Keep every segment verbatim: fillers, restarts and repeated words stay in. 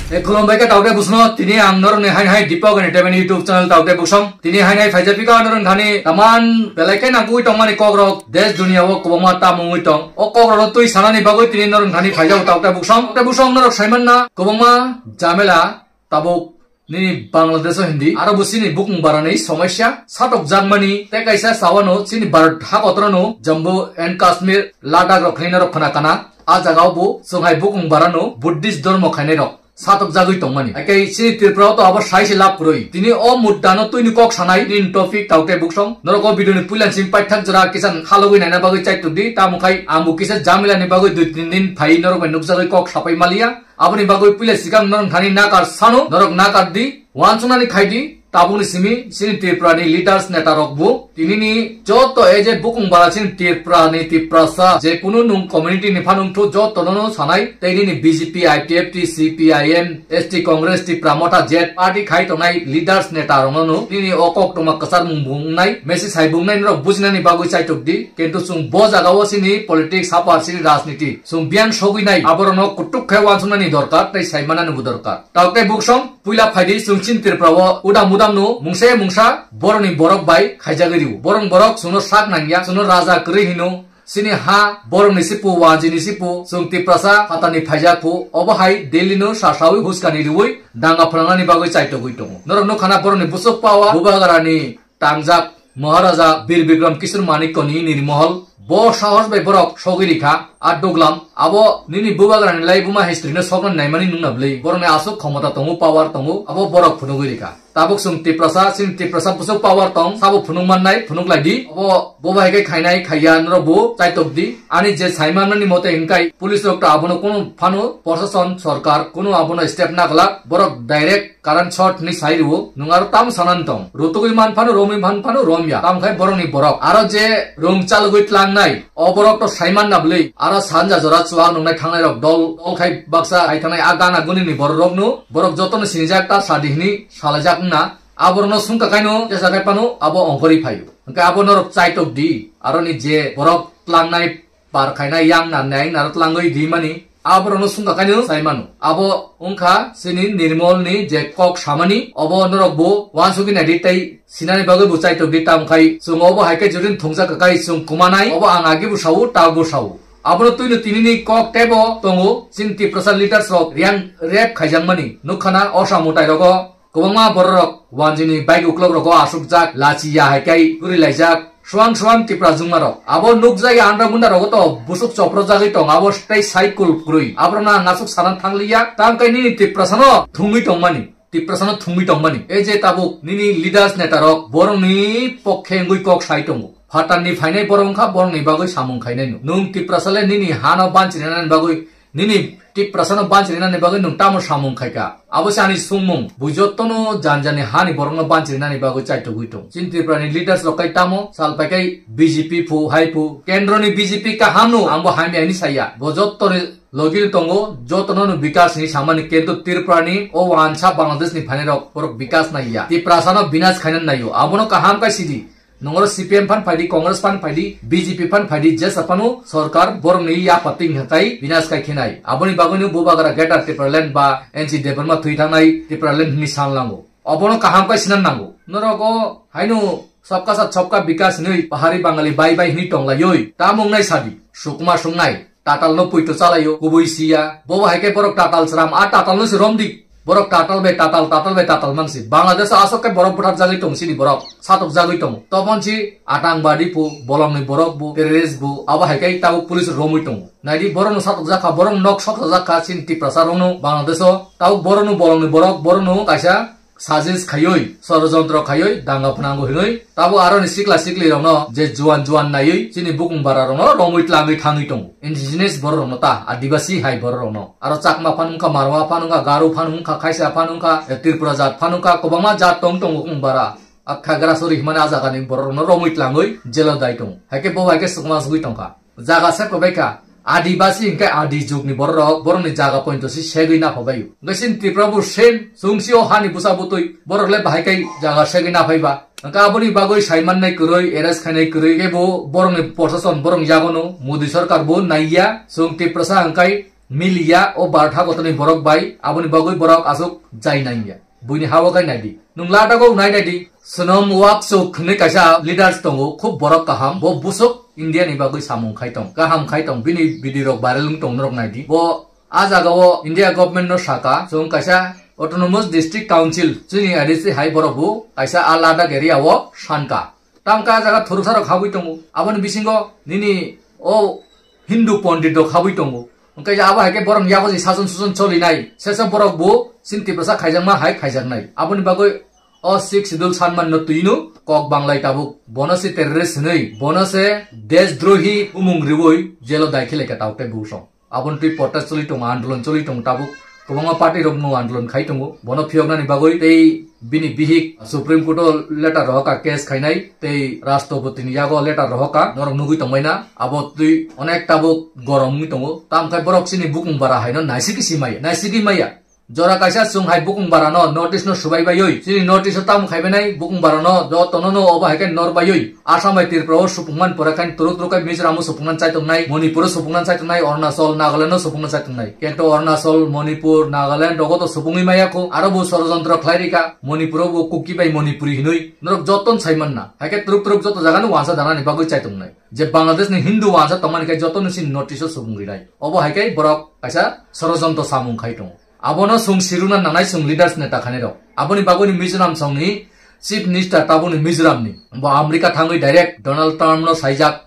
E khulumbai khe Taukte Buksongno, tini ang norokni haini hai Deepak Entertainment YouTube channel Taukte Buksong. Tini haini hai phaijak phika norokni thani taman belai khe nangkukwi tongmani kokrok, desh duniya o kwbangma tamo wngwi tong. O kokrokno twi sanani bagwi tini norokni thani phaijago Taukte Buksong. Taukte Buksong norok saimanna kwbangma jamela tabuk nini Bangladesh o hindi. Aro bo chini bukung barani somosya satok jakmani tei kaisa sawano chini Bharat hakotrono Jammu and Kashmir, Ladakh rok hinwi norok khna kana. A jagao bo chwng hai bukung barano Buddhist dhormo khainai rok satok jagwi tongmani. Haikhe chini Tripura o to abo sai se lab kwrwi. Tini o mudda no twini kok sanai, nini topic Taukte Buksong. Norok o video ni puila simi paithak jora kisa khalogwi naina bagwi chaitok di. Tamo khai ang bo kisa jamila ni bagwi dui tin din phai norok bai nukjagwi kok sapai maliya. Aboni bagwi puila sikang norok thani nakar sano, norok nakar di. Wansuknani khai di. Tabukni simi chini Tripura ni leaders neta rok bo tinini joto, e je bukung bara chini Tripura ni Tiprasa, je kunu nung community ni phanung thu joto no sanai, tei nini B J P, I P F T, C P I M, S T Congress, Tipra Motha, je party khai tongnai leaders neta rok no nini o kok tongma kwchar mung bungnai, message hai bungnai norok bujinani bagwi chaitok di. Kintu chwng bo jaga o chini politics, hapar chini rajniti chwng biyang sogwi nai, aborok no kutuk khe wansuknani dorkar tei saimanani bo dorkar. Taukte Buksong, puila phaidi chwng chini Tripura o udam udam no mungsa mungsa borok ni borok bai khaijagwi rio. Borok borok chwngno sak nangya, chwngno raja kwrwi hino. Chini ha borok ni sipu, wanji ni sipu, chwng Tiprasa phatani phaijak phu, obo hai Delhi no sasawi huskani riwi danga phnangnani bagwi chaitogwi tongo. Norok nukha na borok ni bwswk power, Bubagra ni tangjak Maharaja Bir Bikram Kishore Manikya ni nirmohol, bo sahos bai borok sogwi rikha. A duglam abo nini Bubagra ni lai buma history no sokna naimani nungna bwlwi, borok ni aswk khomota tongo, power tongo, abo borok phunugwi rikha. Tabuk chwng Tiprasa, chini Tiprasa bwswk power tong, sabo phunuk mannai, phunuk lai di. Abo bo bai khe khainai khaiya norok bo chaitok di. Ani je saimanmani mote hinkai police rok to abono kunu phano, proshashan, sorkar kunu abono step na glak, borok direct current shot hinwi sai rwo, nwng aro tamo sanani tong? Rutugwi man phano, romwi man phano, romya. Tamo khai borokni borok. Aro je rwng chalogwi tlangnai, o borok to saiman na bwlwi. Aro sanja jora chuak nungnai thangnai rok dol, dol khai baksa hai thangnai a gana guni ni borok rok no, borok joto no sinijak ta sadi hinwi salaijak wngna. A borok no sungka kaino, jesa kai phano, abo ongkhorwi phaio. Hwnkhe abo norok chaitok di, aro ni je borok tlangnai, par khaina yang na neng naro tlangwi di mani, aborokno sungka kaino sai mano. Abo wngkha chini Nirmol ni je kok samani, obo norok bo wansugwi naidi tei sinani bagwi bo chaitok di, tamo khai chwng obo hai khe jodi thungjak kai chwng kumanai, obo ang agi bo sao, ta bo sao. Abono twino tinini kok tebo tongo, chini Tiprasa leaders rok riyang rep khaijakmani nukha na osa mutai rogo. Kwbangma bororok wanjini bike uklok rogo asukjak, lachi ya hai kai guri laijak. Suang suang Tipra jungmarok. Abo nukjai andra munda rogo to busuk chopro jagwi tong, abo tei cycle kwrwi. Aborokno ang asuk sanan thangliya. Tang kai nini Tiprasano thungwi tongmani. Tiprasano thungwi tongmani. E je tabuk nini leaders netarok borokni pokhe wngwi kok sai tongo. Phatarni phainai borok wngkha borokni bagwi samung khainai no. Nwng Tiprasale nini hano banchini nani bagwi Nini Tiprasano banchirinani bagwi nwng tamo samung khaika? Abo se ani sungmung. Bo jotono janjani hani borokno banchirinani bagwi chaitogwi tong. Chini Tripurani leaders rok kai tamo sal paikai B J P phu hai phu. Kendroni B J P kahamno, angbo hamya hinwi saya. Bo jotoni logino tongo, jotono no bikas hinwi samani, kintu Tripurani o wansa Bangladeshni phainairok borok bikas naiya. Tiprasano binas khaina naio. Abono kaham kai sidi. Nongoro C P M phan phaidi, Congress phan phaidi, B J P phan phaidi, jesa phano sorkar borokni yapha twi hwnkhe binas kai khenai. Aboni bagwino Bubagra Greater Tipraland ba N C Debbarma thwi thangnai Tipraland hinwi sanlango. Obono kaham kai sinan nango. Norok o haino sabka sath sabka bikas hinwi pahari Bangali bai bai hinwi tonglaioi. Tamo wngnai sadi, sukma sungnai. Tatal no puito chalaio, kubui siya. Bobo hai khe borok tatal chwram, a tatal no se romdi. Borok tatal bai tatal, tatal bai tatal mansi. Bangladesh o aswk khe borok butharjagwi tong sini borok, satokjagwi tongo. Tobonsi atangbadi bo, bolongni borok bo, terrorist bo, abo hai khe tabuk police romwi tongo. Naidi borok no satokjak kha, borok nok sokjak kha sini Tiprasa rok no Bangladesh o. Tabuk borok no bolongni borok, borok no kaisa sajish khaioi, sorojontro khaioi, danga phnango hinoi, tabo aroni sikla sikli rokno je juan juan naioi, chini bukung bara rokno romwi tlangwi thangwi tongo. Indigenous borok rokno ta, Adibasi hai borok rokno. Aro Chakma phan wngkha, Marwa phan wngkha, Garo phan wngkha, Khaisa phan wngkha, Tripura jat phan wngkha, kwbangma jat tong tongo bukung bara. A Khagrasori himani a jagani borok rokno romwi tlangwi jelo dai tongo. Haikhe bo haikhe sukma sugwi tongkha. Jaga se kwbai kha. Adibasi hwnkhe adi jugni borok rok, borokni jaga pointo se segwi naphabaio. Hwnkhe chini Tripura bo same, chwngsi o hani bwsa bwtwi, borok le bahai kai jaga segwi naphaiba. Hwnkhe aboni bagwi saimannai kwrwi, arrest khainai kwrwi, kebo borokni proshashon borokni yagono, Modi sorkar bo naiya, chwng Tiprasa hwnkhe miliya o Bharat hakotorni borok bai, aboni bagwi borok aswk jai nangya. Buini ha o khai naidi. Nwng Ladakh o nai naidi. Sonom Wangchuk hwnwi kaisa leaders tongo, khub borok kaham. Bo busuk India ni bagwi samung khai tong. Kaham khai tong. Bini video rok viral wng tong norok naidi. Bo a jaga o India government no saka, chwng kaisa autonomous district council, chini A D C hai borok bo kaisa a Ladakh area o sanka. Tamkhe a jaga thuruksa rok habwi tongo. Aboni bisingo nini o Hindu pondit rok habwi tongo. Hwnkhe abo hai khe borok yago je sason suson cholinai. Sesa borok bo chini Tiprasa khaijakma hai khaijaknai. Aboni bagwi o Sixth Schedule sanman no twino kok banglai tabuk. Bono se terrorist hwnwi, bono se deshdrohi umung riwi jelo dai khilai kha tau tei busong. Aboni twi protest choli tongo, andolon choli tongo tabuk. Kwbangma party rok no andolon khai tongo. Bono phiyoknani bagwi tei bini bihik Supreme Court o letter rohorkha case khainai tei Rashtrapati ni yago letter rohorkha norok nugwi tongbaina. Abo twi onek tabuk gorom wngwi tongo. Tamkhe borok chini bukung bara haino naisigwi si maya, naisigwi maya. Jora kaisa chwng hai bukung bara no notice no subai baiwi. Chini notice o tamo khaibainai bukung bara no jotono no obo hai khe nor baiwi. Assam bai Tripura o supungman pore khain turuk turuk khai Mizoram o supungnan chaitongnai, Manipur o supungnan chaitongnai, Arunachal, Nagaland o supungnan chaitongnai. Kento Arunachal, Manipur, Nagaland rogo to supungwi maya kho. Aro bo sorojontro khlai rika. Manipur o bo Kuki bai Manipuri hinwi. Norok joton saimanna. Hai khe turuk turuk joto jaga no wansa danani bagwi chaitongnai. Je Bangladesh ni Hindu wansa tongmani khe joto no chini notice o supung rinai. Obo hai khe borok kaisa sorojontro samung khai tongo. Abono chwng siruna nangnai chwng leaders neta khainai rok. Aboni bagwi ni Mizoram songni Chief Minister tabukni Mizoram ni. Bo America thangwi direct Donald Trump no saijak.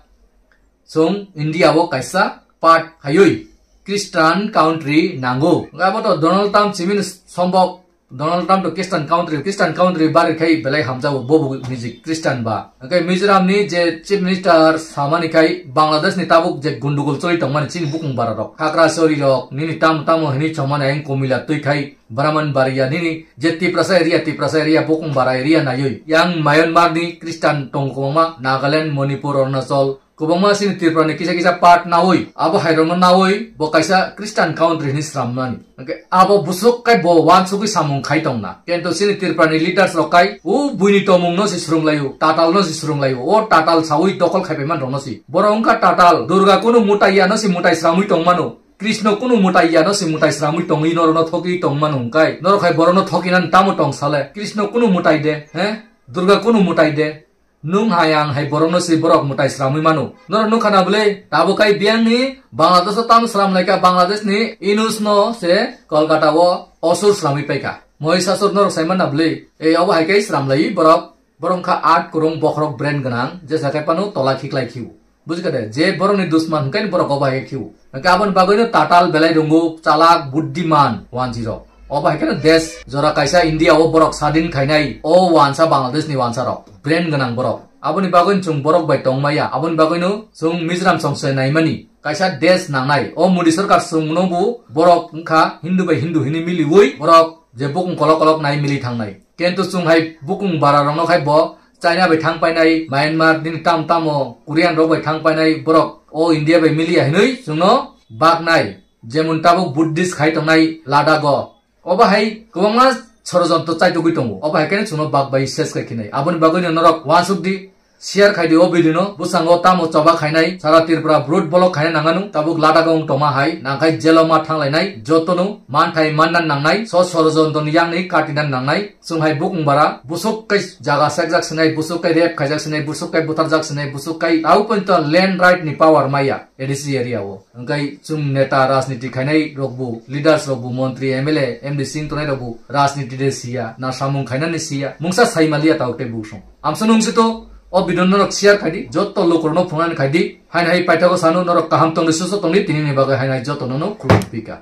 Chwng India o kaisa part khaiwi Christian country nango. Abo to Donald Trump simi sombok Donald Trump to Christian country, Christian country bari khai belai hamjago bo bo music Christian ba. Hwnkhe Mizoram ni je Chief Minister samani khai Bangladesh ni tabuk je gundugul choli tongmani chini bukung bara rok. Khakrachari rok, nini tamo tamo hini chomani ayang Komila twi khai Brahmanbaria nini je Tiprasa area, Tiprasa area bukung bara area naiwi. Yang Myanmar ni Christian tong kwbangma Nagaland, Manipur, Arunachal, kwbangma chini Tripura ni kisa kisa part nawi, abo hai rokno nawi bo kaisa Christian country hini sramnani. Hwnkhe abo busuk kai bo wansugwi samung khai tongna. Kento chini Tripura ni leaders rok kai o buini tomung no se swrwng laio, tatal no se swrwng laio, o tatal sawi dokol khai paiman rok no se. Borok wngkha tatal, Durga kunu mutai ya no se mutai sramwi tongmano. Krishna kunu mutai ya no se mutai sramwi tongwi norok no thokwi tongmano hwnkhe. Norok hai borok no thokinani tamo tong sale. Krishna kunu mutai de, he? Durga kunu mutai de. Nwng hai ang hai borokno se borok mwtai sramwi mano. Norok nukha na bwle? Tabuk kai biyangni Bangladesh o tamo sram laikha, Bangladesh ni Inus no se Kolkata o osur sramwi paikha. Mohisasur norok sai man na bwle? Ei obo hai khe sram lai borok. Borok wngkha at kwrwng bokhorok brain gwnang, jesa khe phano tola khiklai khiu. Bujikha de, je borokni dusman hwnkhe borok obo hai khe khiu. Hwnkhe aboni bagwino tatal belai rwngo, chalak, buddiman, wanjwi rok. Obo hai kheno desh jora kaisa India o borok sadin khainai, o wansa Bangladesh ni wansa rok. Brain gwnang borok. Aboni bagwi chwng borok bai tongmaya. Aboni bagwino chwng Mizoram songse naimani. Kaisa desh nangnai. O Modi sarkar chwngno bo borok wngkha Hindu bai Hindu hini miliwi borok je bukung kolok kolok nai mili thangnai. Kento chwng hai bukung bara rokno khai bo China bai thang painai, Myanmar nini tam tamo Korean rok bai thang painai borok o India bai miliya hinwi chwngno baknai. Jemon tabuk Buddhist khai tongnai Ladakh o. Obo hai kwbangma sorojontro chaitugwi tongo. Obo hai khe chwngno bak bai ses khai khinai. Aboni bagwino norok wansuk di, share khai di o video no. Bwskango tamo choba khainai, sara Tripura brut bolok khaina nanganu. Tabuk Ladakh o wng tongma hai, nangkhai jelo ma thanglainai, jotono manthai manna nangnai, so sorojontroni yakni katina nangnai. Chwng hai bukung bara, busuk kai jaga sekjak sinai, busuk kai rape khaijak sinai, busuk kai butharjak sinai, busuk kai tau ponto land right ni power maya A D C area o. Hwnkhe chwng neta rajniti khainai rokbo, leaders rokbo, montri, M L A, M D C wng tongnai rokbo rajniti de siya, na samung khainani siya, mungsa saimaliya tau tei busong. Amsano wngsi to, o video norok share khai di, jotto lukurokno phungnani khai di, haino hai paithago sano norok kaham tongdi, susto tongdi, tinini bagwi haino hai jotto nono khulum pika.